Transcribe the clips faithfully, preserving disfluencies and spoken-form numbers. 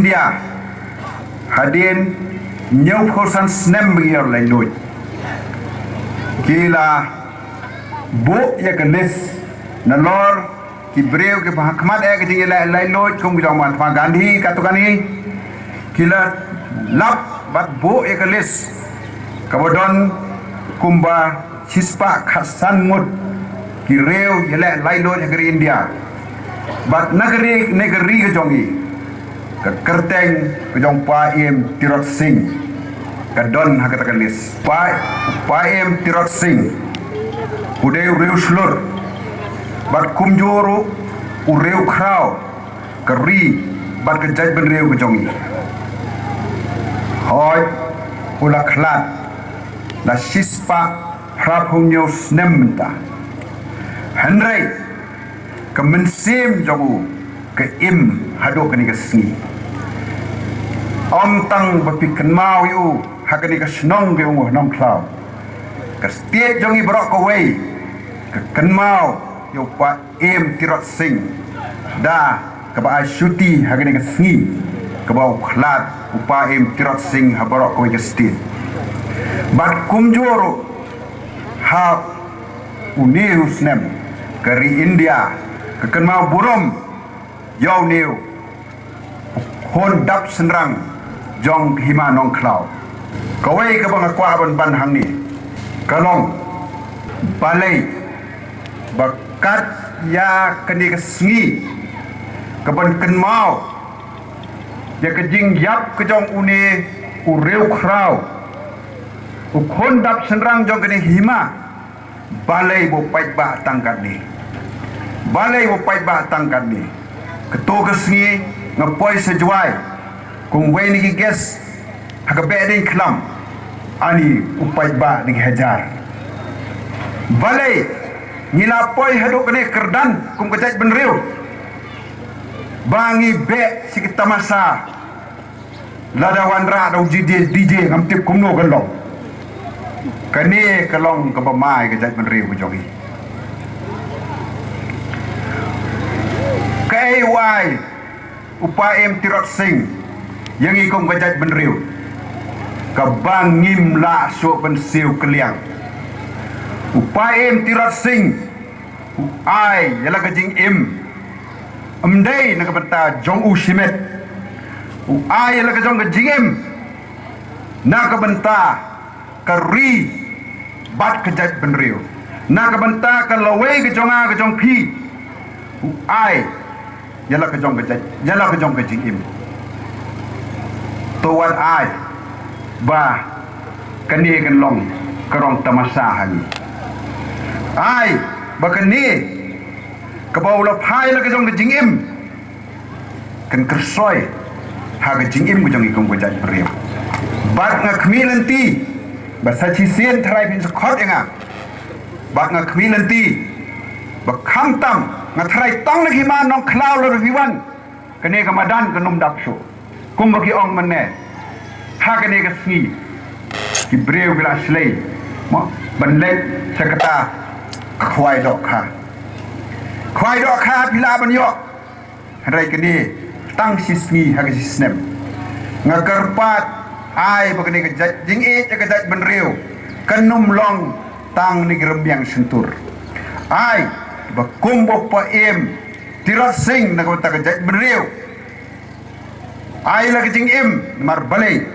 India hadien hynñiewphew san snem ba ngi ïoh laitluid. Ki la buh ïa ka list nalor ki briew kiba ha khmat eh ka jingïaleh laitluid kum ki jong Mahatma Gandhi katto katne. Ki la lap bad buh ïa ka list kaba don kumba shispah khatsan ngut ki riew ïaleh laitluid ha ka ri India. Bad na ka ri, na ka ri ka jong i, ka kyrteng ka jong Pa Im Tirot Sing ka don ha kata ka list. Pa, Pa Im Tirot Sing u dei u riew shlur bad kumjuh ruh u riew khraw ka ri bad ka jaitbynriew ka jong i. Hooid, u la khlad la shispah phraphew hynñiew snem mynta. Hynrei ka mynsiem jong u ka im haduh kane ka sngi. Ym tang ba phi kynmaw ïa u ha kane ka shnong ka ong u Nongkhlaw, ka state jong i baroh kawei ka kynmaw ïa u Pa Im Tirot Sing da kaba ai shuti ha kane ka sngi kaba u khlad u Pa Im Tirot Sing ha baroh kawei ka state. Bad kumjuh ruh ha une u snem ka ri India ka kynmaw burom ïa une u khun dap shynrang jong ka Hima Nongkhlaw. Kawei kaba nga kwah ban ban hangne ka long balei ba kat ïa kane ka sngi ka ban kynmaw ïa ka jingïap ka jong une u riew khraw, u khun dap shynrang jong kane ka hima. Balei ba u paidbah tang katne? Balei ba u paidbah tang katne? Kato ka sngi nga poi sha Jowai kum uwei na ki guest ha ka Behdeiñkhlam. Ani u paidbah na ki hajar. Balei ngi la poi haduh kane ka kyrdan kum ka jaitbynriew ba ngi beh sha ki tamasa? Lada wanrah da u D J, D J ngam tip kumno kan long. Kane ka long kaba mai ka jaitbynriew ka jong ngi. Kaei u ai u Pa Im Tirot Sing ïa ngi kum ka jaitbynriew kaba ngim lah shuh ban siew kylliang? U Pa Im Tirot Sing u ai ïa la ka jingim, ym dei na ka bynta jong u shimet. U ai ïa la ka jong ka jingim na ka bynta ka ri bad ka jaitbynriew, na ka bynta ka lawei ka jong nga ka jong phi. U ai ïa la ka jong ka jait, ïa la ka jong ka jingim. To wat ai ba kane kan long ka rong tamasa ha ngi. Ai ba kane kaba u la phai la ka jong ka jingim kan kyrsoi ha ka jingim ka jong ngi kum ka jaitbynriew. Bad nga khmih lynti ba sa shisien tharai phin sa khot ïa nga. Bad nga khmih lynti ba khamtam nga tharai tang na ka hima Nongkhlaw lada phi wan, kane ka madan kan ym dap shuh kumba ki ong mynne. Ha kane ka sngi ki briew ki la shlei mo ban leit sha kata ka khwai dohkha. Khwai dohkha phi lah ban ïoh. Hynrei kane tang shi sngi ha ka shi snem. Nga kyrpad ai ba kane ka jait, jingïeit ïa ka jaitbynriew kan ym long tang na ki rymmiang shyntur. Ai ba kum ba u Pa Im Tirot Sing na ka bynta ka jaitbynriew, ai la ka jingim. Namar balei?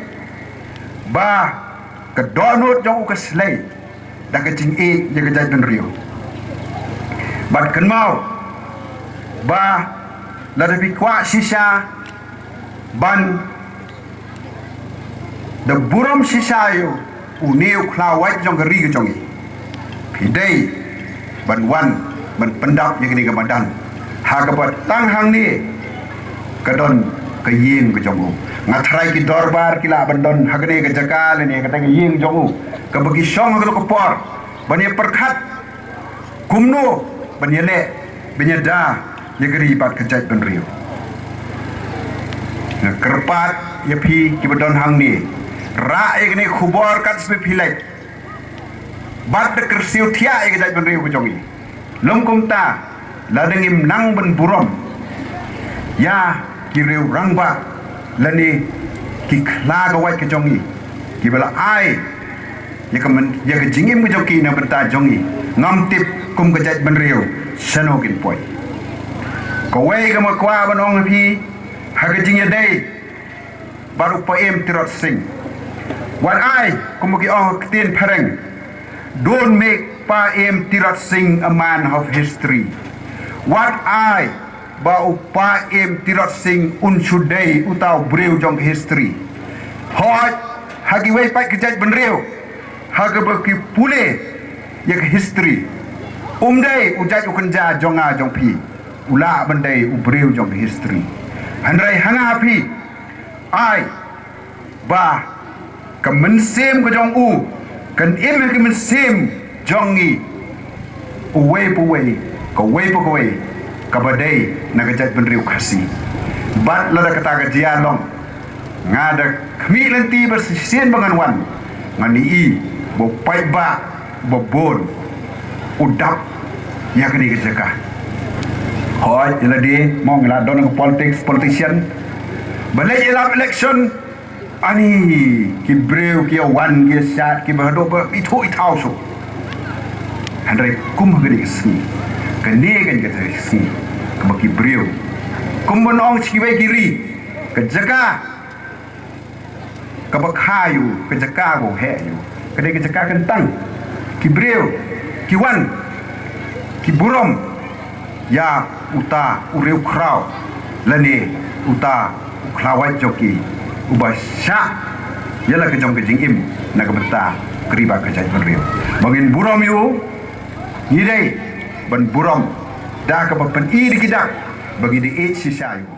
Ba ka dohnud jong u ka shlei da ka jingïeit ïa ka jaitbynriew. Bad kynmaw ba lada phi kwah shisha ban da burom shisha ïa une u khlawait jong ka ri ka jong ngi, phi dei ban wan ban pyndap ïa kane ka madan ha kaba tang hangne ka don ka ïing ka jong u. Nga tharai ki dorbar ki lah ban don ha kane ka jaka lane kata ka ïing jong u kaba ki shong ha kato ka por ban ïa pyrkhat kumno ban ïaleh ban ïada ïa ka ri bad ka jaitbynriew. Nga kyrpad ïa phi kiba don hangne, rah ïa kane ka khubor kat shaba phi leit bad da kyrsiew thiah ïa ka jaitbynriew ka jong ngi. Lym kumta lada ngim nang ban burom ïa ki riew rangbah lane ki khla ka wait ka jong ngi, kiba la ai ïa ka jingim ka jong ki na ka bynta jong ngi, ngam tip kum ka jaitbynriew shano kin poi. Kawei kaba nga kwah ban ong ha phi, ha ka jingïadei bad u Paiem Tirot Sing, wat ai, kumba ki ong ha ka ktien phareng, don't make Paiem Tirot Sing a man of history. Wat ai ba u Paiem Tirot Sing un shu dei uta u briew jong ka history. Hooid, ha kiwei pat ki jaitbynriew, ha kaba ki pule ïa ka history, um dei u jait u kynja jong nga jong phi u lah ban dei u briew jong ka history. Hynrei ha nga ha phi, ai ba ka mynsiem ka jong u kan im ha ka mynsiem jong ngi, uwei pa uwei, kawei pa kawei, kaba dei na ka jaitbynriew Khasi. Bad lada kata ka jia long, nga da khmih lynti ba shisien ba ngan wan, ngan ïohi ba u paidbah ba bun u dap ïa kane ka jaka. Hooid, ïa lade mo ngi la don ka politics, politician ba leit ïalap election, ani ki briew ki ïa wan ki ïa shad kiba haduh ba ithuh ithaw shuh. Hynrei kum ha kane ka sngi, kane kan ka sngi kaba ki briew, kumba ong sha kiwei ki ri, ka jaka kaba kha ïa u, ka jaka ba u heh ïa u, ka dei ka jaka kyntang. Ki briew ki wan ki burom ïa uta u riewkhraw lane uta u khlawait jong ki uba shah ïa la ka jong ka jingim na ka bynta ka ri bad ka jaitbynriew. Ba ngin burom ïa u, ngi dei ban burom da kaba pyni da ki dak ba ngi dei ïeit shisha ïa u.